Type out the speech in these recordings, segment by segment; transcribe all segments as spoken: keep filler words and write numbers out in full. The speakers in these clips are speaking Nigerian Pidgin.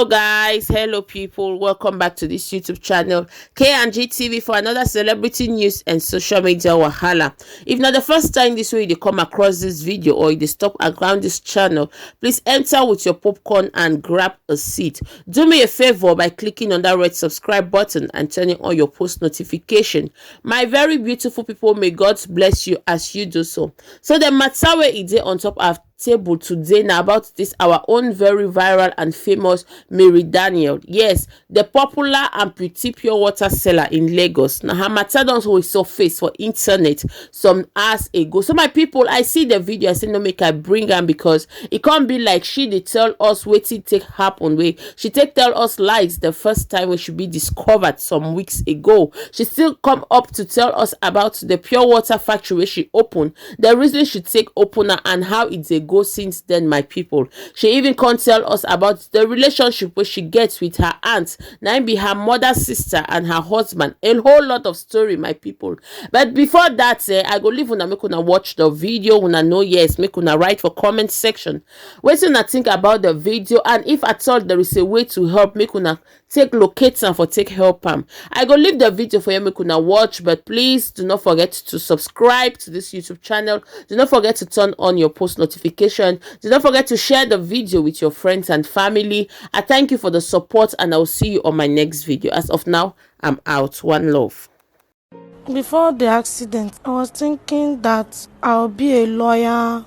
Guys, hello people, welcome back to this YouTube channel, K and G T V, for another celebrity news and social media wahala. If not the first time this way you come across this video or you stop around this channel, please enter with your popcorn and grab a seat. Do me a favor by clicking on that red subscribe button and turning on your post notification. My very beautiful people, may God bless you as you do so. So the matter where it is on top of table today now about this our own very viral and famous Mary Daniel. Yes, the popular amputee pure water seller in Lagos. Now her matter don surface for internet some hours ago. So my people, I see the video, I say no make I bring am because it can't be like she dey tell us wetin take happen. Wey she take tell us lies the first time when she be discovered some weeks ago. She still come up to tell us about the pure water factory where she opened, the reason she take open am and how it dey go since then, my people. She even come tell us about the relationship where she gets with her aunt, na im be her mother sister and her husband. A whole lot of story, my people. But before that, eh, I go leave una make una watch the video. Una know, yes, make una write for comment section wetin una think about the video, and if at all there is a way to help, make una take locate am for take help am. I go leave the video for you, make una watch, but please do not forget to subscribe to this YouTube channel. Do not forget to turn on your post notification. Do not forget to share the video with your friends and family. I thank you for the support, and I will see you on my next video. As of now, I'm out. One love. Before the accident, I was thinking that I'll be a lawyer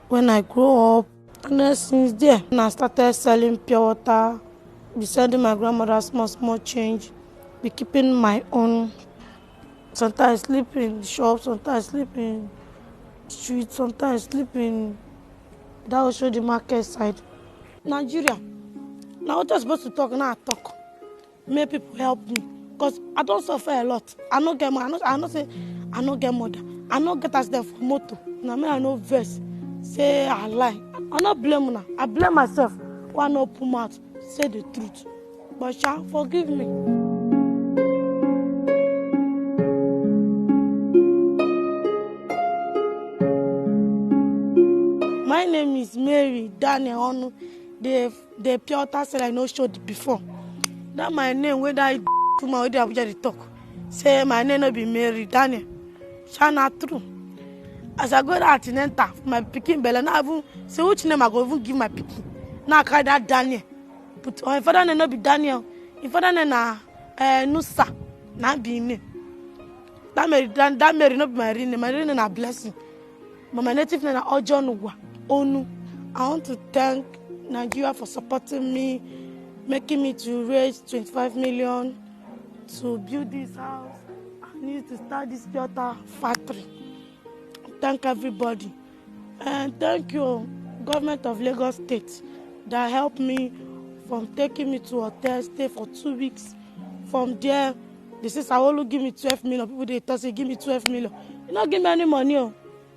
when I grow up. And then since there, I started selling pure water, be sending my grandmother small, small change, be keeping my own. Sometimes sleep in shop, sometimes sleep in street, sometimes sleep in that also the market side. Nigeria, now what I'm supposed to talk, now I talk. Make people help me, because I don't suffer a lot. I no get money. I no, I no say I no get mother. I no get accident for motor. Now me I no vex. Say I lie. I no blame una. I blame myself. Why no pull mouth? Say the truth. But shall forgive me. My name is Mary Daniel Onu. The the pure water seller I no showed before. That my name wey that woman wey dey Abuja dey talk. Say my name no be Mary Daniel. Sha na true. As I go that antenatal, my pikin belle, now I even say which name I go even give my pikin. Now I carry that Daniel. But my father name no be Daniel. Him father name na uh, Nusa. Na be him name. That Mary, that, that Mary no be my real name. My real name na Blessing. But my native name na Ojonugwa Onu. I want to thank Nigeria for supporting me, making me to raise twenty-five million to build this house and use to start this pure water factory. Thank everybody. And thank you, government of Lagos State, that helped me from taking me to hotel, stay for two weeks. From there, they say Sawolu give me twelve million. People dey talk say give me twelve million. You no give me any money. Oh.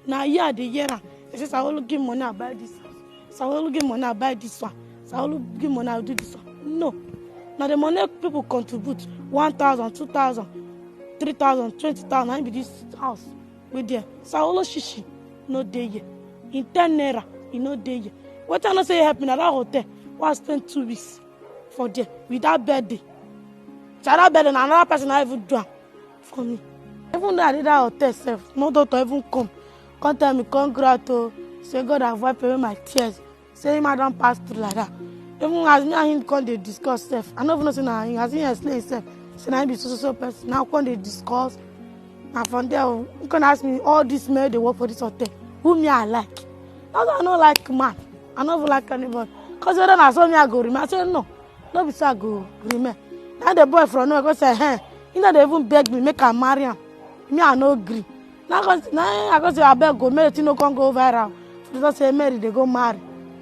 Now yeah, they hear am. They say Sawolu give money, I buy this house. Sawolu give money, I buy this one. Sawolu give money, I do this one. No. Now the money people contribute, one thousand, two thousand, three thousand, twenty thousand, na be this house. With there. Sawolu shishi, no dey here. In ten naira, e no dey here. What I no say help me, na that hotel, where I spend two weeks for there, with that birthday. So that birthday, na another person I even do am for me. Even though I did that hotel sef, no doctor even come. Come tell me, congrats o. Say God have wiped away my tears. Say him I don pass through like that. Even as me and him come dey discuss sef, I no even know say na him, as him explain himself, say na him be so so so person. Now come dey discuss. Na from there, oh, him come ask me, all these men dey work for this hotel. Who me I like? I say I no like man. I no even like anybody. Cause whether na so me I go remain. I say no. No be so I go remain. Now the boy from nowhere go say, hey, he no dey even beg me make I marry am. Me I no gree. Now I go, now I go say abeg go, make the thing no come go viral. For the say Mary dey go marry.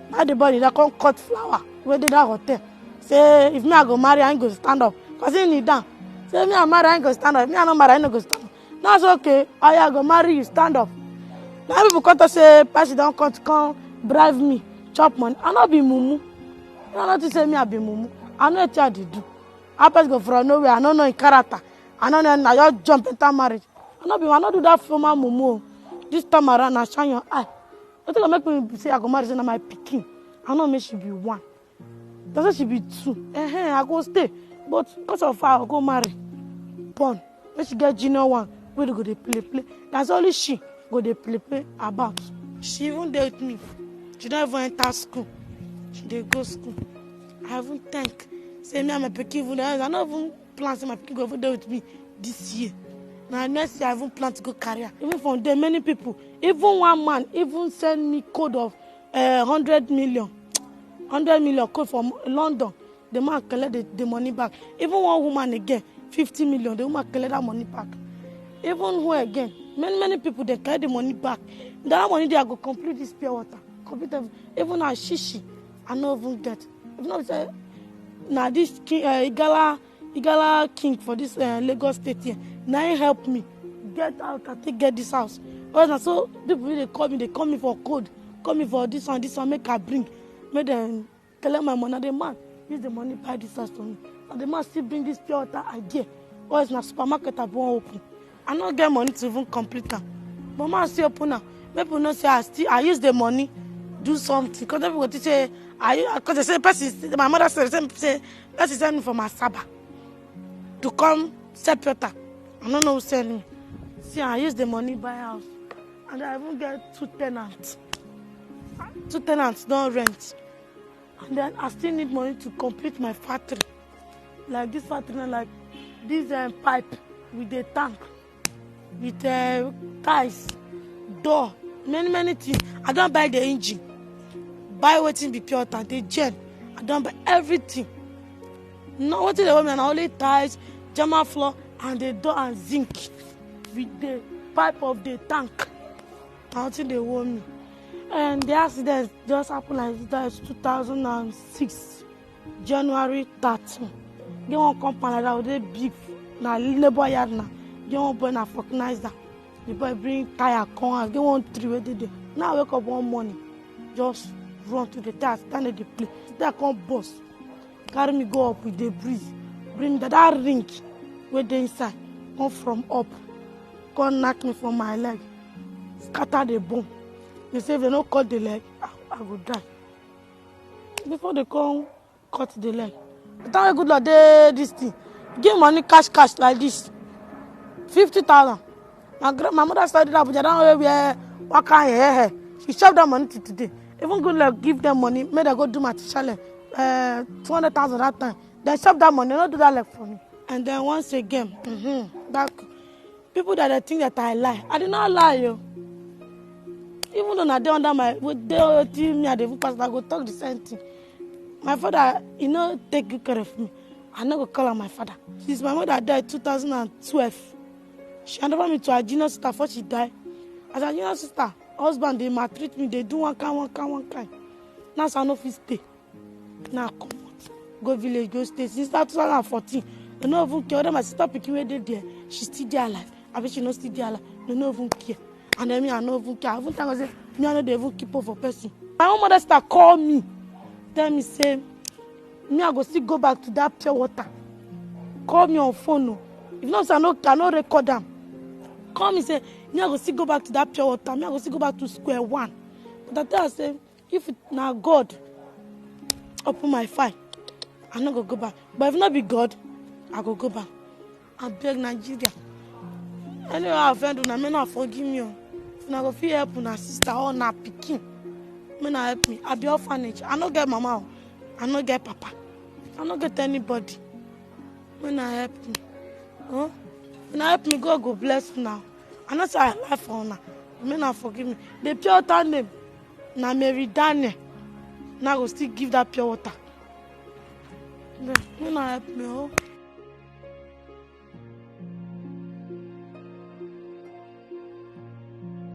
Now the boy dey come cut flower wey dey that hotel. Say if me I go marry, I go stand up. Cause he kneel down. Say me I marry, I go stand up. If me I no marry, I no go stand up. Now I say okay, oya I go marry you, stand up. Now people come talk say person don come to come bribe me, chop money. I no be mumu. I no think say me I be mumu. I know wetin I dey do. How person go from nowhere? I no know him character. I no know, I just jump enter marriage. I no be, I no do that former mumu. This time around, I shine your eye. Wetin go make me say I go marry say na my pikin? I no make she be one. That's why she be two. Eh, I go stay. But because of her, I go marry. Born. When she get junior one, we go dey play play. That's only she go dey play play about. She even dey with me. She don't even enter school. She dey go school. I even think. Say me and my pikin even dey. I no even plan say my pikin go even dey with me this year. Na next year I even plan to go career. Even from there, many people, even one man, even send me code of uh, hundred million, hundred million code from London. The man collect the, the money back. Even one woman again, fifty million. The woman collect that money back. Even who again? Many many people they collect the money back. That money they go complete this pure water. Complete every- even our shishi, I no even get. If not say, now this king, uh, Igala, Igala king for this uh, Lagos state here, now he help me get out. I take get this house. Because na so people wey dey call me, they call me for code, call me for this one, this one, make I bring, make them collect my money. The man use the money buy this house for me. And the man still bring this pure water idea. Or it's na supermarket I wan open. I no get money to even complete am. But man still open am. Make people know say I still I use the money do something. Because people go think say I because they say person my mother said say, say person send me from Asaba to come sell pure water. I no know who send me. See, I use the money buy house. And I even get two tenants. Two tenants don't rent. And then I still need money to complete my factory. Like this factory, na like this um, pipe with the tank, with uh, ties, door, many many things. I don't buy the engine, buy wetin be pure water, the gen. I don't buy everything. No, wetin dey worry me na only ties, German floor, and the door and zinc with the pipe of the tank. Na wetin dey worry me. And the accident just happen like this, that is two thousand and six, January thirteen. Get one compound like that, wey dey big, na labour yard na. Get one boy na vulcanizer. The boy bring tire come house. Get one tree wey dey there. Now I wake up one morning, just run to the tire, stand there dey play. The tire come burst, carry me go up with the breeze, bring me that, that ring wey dey inside, come from up, come knack me for my leg, scatter the bone. They say if they no cut the leg, I, I go die. Before they come cut the leg, the time wey good Lord dey this thing, give money cash cash like this, fifty thousand. My grand, my mother study that Abuja, that one wey wear waka hair hair. She chop that money till today. Even good Lord give them money, make dem go do my teacher leg. Uh, two hundred thousand that time. Dem chop that money, no do that leg for me. And then once again, mm-hmm, that people that they think that I lie, I did not lie, yo. Even though na dey under my, with dey wetin me I dey even pass, I go talk the same thing. My father, he no take good care of me. I no go call am my father. Since my mother die two thousand and twelve, she hand over me to her junior sister before she die. As her junior sister, husband dey maltreat me, dey do one kind, one kind, one kind. Now so I no fit stay. Now I comot, go village, go stay. Since that two thousand and fourteen, they no even care whether my sister pikin wey dey there, she still dey alive, abi she no still dey alive. They no even care. And then me, I no even care. I even tell her say me, I no dey even keep up for person. My own mother sister call me, tell me say me I go still go back to that pure water. Call me on phone o. If not say I no, I no record am. Call me say me I go still go back to that pure water. Me I go still go back to square one. But I tell her say if na God open my file, I no go go back. But if not be God, I go go back. I beg Nigeria. Anyway, I offend una, make una forgive me o. If una go fit help una sister or una pikin, make una help me. I be orphanage. I no get mama o. I no get papa. I no get anybody. Make una help me. Huh? Una help me, God go bless una. I no say I lie for una. Make una forgive me. The pure water name na Mary Daniel. Una go still give that pure water. Make una help me o.